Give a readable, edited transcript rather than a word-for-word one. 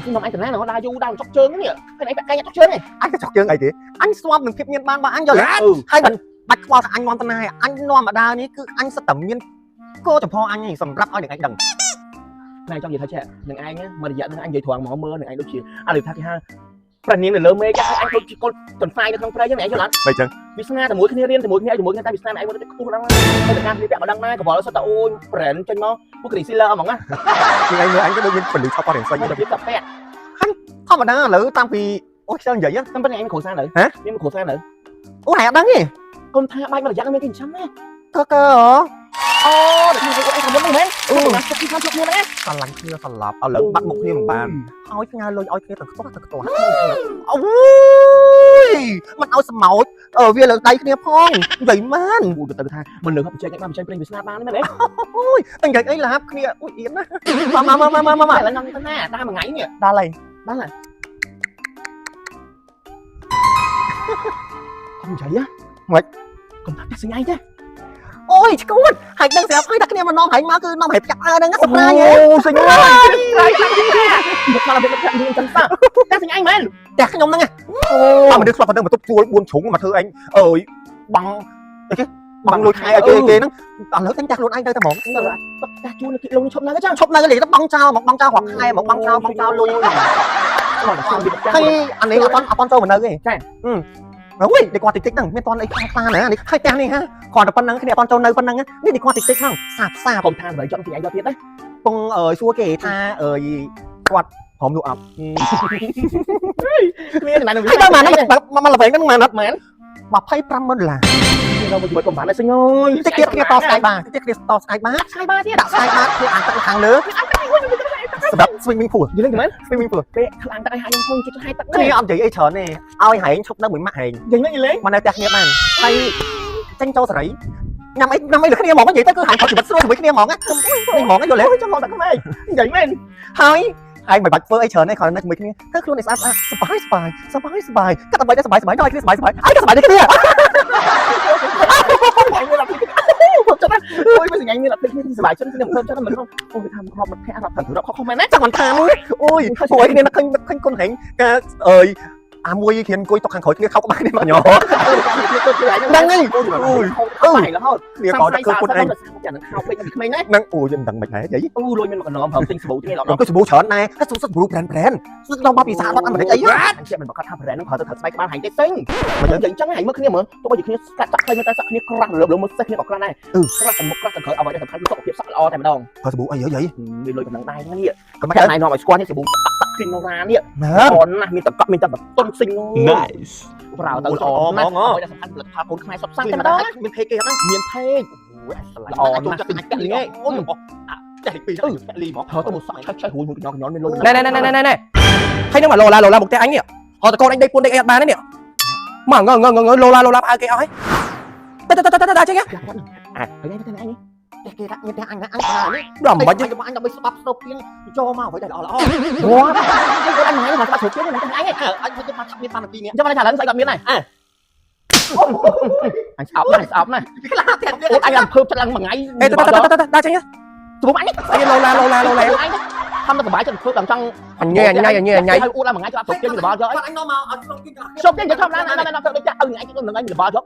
ខ្ញុំអញតំណាងដើរយូរដើរចុកជើងនេះហើយឯងពាក់កែចុកជើងឯង អញក៏ចុកជើងអីទេអញស្វាប់នឹងភាពមានបានរបស់អញយល់ទេហើយមិនបាច់ខ្វល់ថាអញនាំតាណាអញនាំមកដើរនេះគឺអញសិតតែមានកោចំហអញឯងសម្រាប់ឲ្យនឹងឯងដឹង ណែចង់និយាយថាចេះនឹងឯងមករយៈនឹងអញនិយាយត្រង់មកមើលនឹងឯងដូចជាអាលថាគេហៅព្រះនាងនៅលើមេឃអញដូចជាកុលតន្សាយនៅក្នុងព្រៃចឹងឯងយល់អត់ មិនចឹង វាសនាតែមួយគ្នារៀនជាមួយគ្នាជាមួយគ្នាតែវាសនាឯងមកទៅខ្ពស់ដល់ហើយតែការគ្នាពាក់ក៏ដឹងដែរកវលសុទ្ធតែអូយ brand ចេញមកពួក Chrysler ហ្មងណា ជាងឯងមើលអញក៏ដូចមានពលិឆប់អត់រៀងស្អី មកទៅតែពាក់ ធម្មតាឥឡូវតាំងពីអូខ្ជិលនិយាយ តែប៉ុន្តែឯងមានគ្រួសារនៅមានគ្រួសារនៅ អូហែអត់ដឹងទេ កុំថាបាច់មករយៈមានគេចិញ្ចឹមណា កក អូដល់ខ្ញុំអីខាងមុនហ្នឹងមែនអូណាជិះខាងជប់គ្នាហ្នឹង ស្រឡាញ់គ្នាស្លាប់ឥឡូវបាត់មុខគ្នាមិនបានហើយផ្ញើលុយឲ្យគ្នាទាំងខ្ទាស់ទាំងខ្ទាស់អូយមិនឲ្យសម្ោចវាលើដៃគ្នាផងនិយាយមែន អូទៅថាមិនលើបច្ចេកបានបច្ចេកព្រេងវាសនាបានមែនទេ អូយតែនិយាយអីឡាបគ្នាអូយអៀនណាមកមកមកមកមក ឥឡូវខ្ញុំទៅណាដើរមួយថ្ងៃនេះ ដល់ហើយ ដល់ហើយកុំនិយាយ ម៉េច កុំថាផ្ទះសញ្ញាទេ អូយឈួតហើយដឹងស្រាប់ហើយតែគ្នាមកនាំហែងមកគឺនាំហែងផ្ចាក់អើហ្នឹងសម្រាប់ហ៎ អូសញ្ញាស្រ័យខ្លាំងមកដល់ពេលផ្ទះយើងចឹងសោះផ្ទះសញ្ញាមែន ផ្ទះខ្ញុំហ្នឹងអូអត់មនុស្សធ្លាប់តែនឹងបន្ទប់ជួល4ជ្រុងមកធ្វើអញអើយបង់អីគេបង់លុយខែឲ្យគេគេហ្នឹងឥឡូវតែផ្ទះខ្លួនឯងទៅតែហ្មង ផ្ទះជួលនៅគីឡូនេះឈប់នៅចឹង ឈប់នៅលេទៅបង់ចោលមកបង់ចោលរាល់ខែមកបង់ចោលបង់ចោលលុយហើយអានេះអត់អត់ចូលមកនៅទេចាអូយនេះគាត់តិចតិចហ្នឹងមានតន់អីខ្លាំងខ្លាណានេះហើយផ្ទះនេះហាគាត់តែប៉ុណ្្នឹងគ្នាអត់ចូលនៅប៉ុណ្្នឹងនេះនេះគាត់តិចតិចហ្នឹងសាបសាប កុំថាសម្រាប់ចង់សញ្ញាយកទៀតណា ពងអើយសួរគេថាអើយគាត់ព្រមលក់អត់ គ្នាចំណែកនឹង ហើយដល់មកមកល្វែងហ្នឹងមកអត់ មែន 25ម៉ឺនដុល្លារ เราមកជីវិតកំបានសញ្ញា តិចទៀតគ្នាតស្កាយបាតិចទៀតគ្នាតស្កាយបា ស្កាយបាទៀត ដាក់ស្កាយបាធ្វើអាងទឹកខាងលើសម្រាប់ swimming pool យល់ទេមែន swimming pool ពេលធ្វើអាងទឹកឲ្យហាខ្ញុំផងជួយឲ្យទឹក គ្នាអត់និយាយអីច្រើនទេឲ្យហែងឈប់នៅមួយម៉ាក់ហែង យល់ទេលេង មកនៅផ្ទះគ្នាបានហើយចេញចូលសេរីញ៉ាំអីញ៉ាំអីលើគ្នាហ្មងនិយាយទៅគឺហែងខុសជីវិតស្រួលជាមួយគ្នាហ្មងនេះហ្មងយល់ទេ ចង់មកដាក់ក្មេងនិយាយមែន ហើយហើយមិនបាច់ធ្វើអីច្រើនទេគ្រាន់តែនៅជាមួយគ្នាធ្វើខ្លួនឲ្យស្អាតស្អាតសប្បាយសប្បាយសប្បាយសប្បាយកាត់ដើម្បីតែសប្បាយសប្បាយដល់ឲ្យគ្នាសប្បាយសប្បាយឯងក៏សប្បាយដូចគ្នា អញមានអត់ភ្លេចខ្ញុំចិត្តណាអូយមិនសញ្ញាមានអត់ភ្លេចគ្នាសប្បាយចិត្តខ្ញុំធ្វើចិត្តមិនអូគេថារាប់មិត្តភក្តិរាប់រាប់ខុសខុសមែនណា ចង់មិនថាមួយអូយព្រោះគ្នានឹកឃើញឃើញគុណហែងការអើយអាមួយគ្នាអង្គុយតុកខាងក្រោយគ្នាខោក្បាលគ្នាមកញ៉ ហ្នឹងហើយ អូយអឺរហូត គ្នាក៏ដឹកគឺគុណឯង ចាំនឹងខោពេកពីក្មេងណា ហ្នឹងអូយមិនដឹងមិនដែរយាយ អូលុយមានមកកណោមព្រមទិញសាប៊ូទៀតឡ ខ្ញុំក៏សាប៊ូច្រើនដែរហើយសុទ្ធសាប៊ូ brand brand សុទ្ធដល់មកពីសហរដ្ឋអាមេរិកអី អញជាមិនប្រកាសថា brand ហ្នឹងប្រើទៅត្រូវស្បែកក្បាលហែងទេទិញមកយើងអញ្ចឹងហែងមើលគ្នាមើលទោះបីជាគ្នាស្កាត់ចាក់ខ្លីតែសក់គ្នាក្រាស់លើលើមើលសេះគ្នាក៏ក្រាស់ដែរក្រាស់តែមុខក្រាស់តែក្រោយអ្វីដែលសំខាន់គឺសុខភាពសក់ល្អតែម្ដង ប្រើសាប៊ូអីយាយ មានលុយកំណងដែរហ្នឹងនេះ ក៏មិន តែណៃនាំឲ្យស្គាល់នេះសាប៊ូបាក់សាក់គ្រីណូរ៉ានេះ មែ អនណាស់មានតកក់មានតែតុនស៊ីង Nice. ប្រើទៅល្អណាស់អ្វីដែលសំខាន់ផលិតផលកូនខ្មែរសុទ្ធសាធតែម្ដង មាន page គេអត់ហ្នឹង មាន page អូយស្រឡាញ់ ល្អណាស់ ចូលចិត្តអាចលីអូយចេះពីរលីហ្មង ប្រើទៅមកសក់ឆេះឆេះរួយមួយកញ្ញមានលុយ ណែណែណែណែណែណែហើយនឹងមកឡូឡាឡូឡាមកផ្ទះអញនេះហត់តកូនអញដេកពួនដេកអីអត់បានទេនេះមកងងងងឡូឡាឡូឡាផ្អើគេអស់ហើយតតតតតចេញ អាហើយទៅអញ ផ្ទះគេដាក់មានផ្ទះអញណាអញណានេះ ដល់មិន បាច់អញដើម្បីស្បាប់ស្រូបទៀងចូលមកអ្វីដែលល្អល្អ ងាប់អញមកស្បាប់ស្រូបទៀងហ្នឹងអញ អញទៅមកមានបានពីរនាក់ ចាំមកថាឡើងស្អីក៏មានដែរអញស្អប់ណាស់ស្អប់ណាស់ ខ្លាផ្ទះ អូអញឡើងភើបចិត្តឡើងមួយថ្ងៃ អេតតតតតចេញ ជុំអញ ស្អីឡូឡាឡូឡាឡូឡា អញทำมาสบายจนធ្វើដល់ចង់ អញញ៉ៃអញញ៉ៃអញញ៉ៃអញញ៉ៃ ឲ្យអួតឡើងមួយថ្ងៃច្បាប់ស្រូបទៀងរបល់យកអី អញនាំមកឲ្យស្រូបទៀង ស្រូបទៀងទៅធម្មតាណាណាទៅដូចចាក់ឲ្យថ្ងៃនឹងអញរបល់យក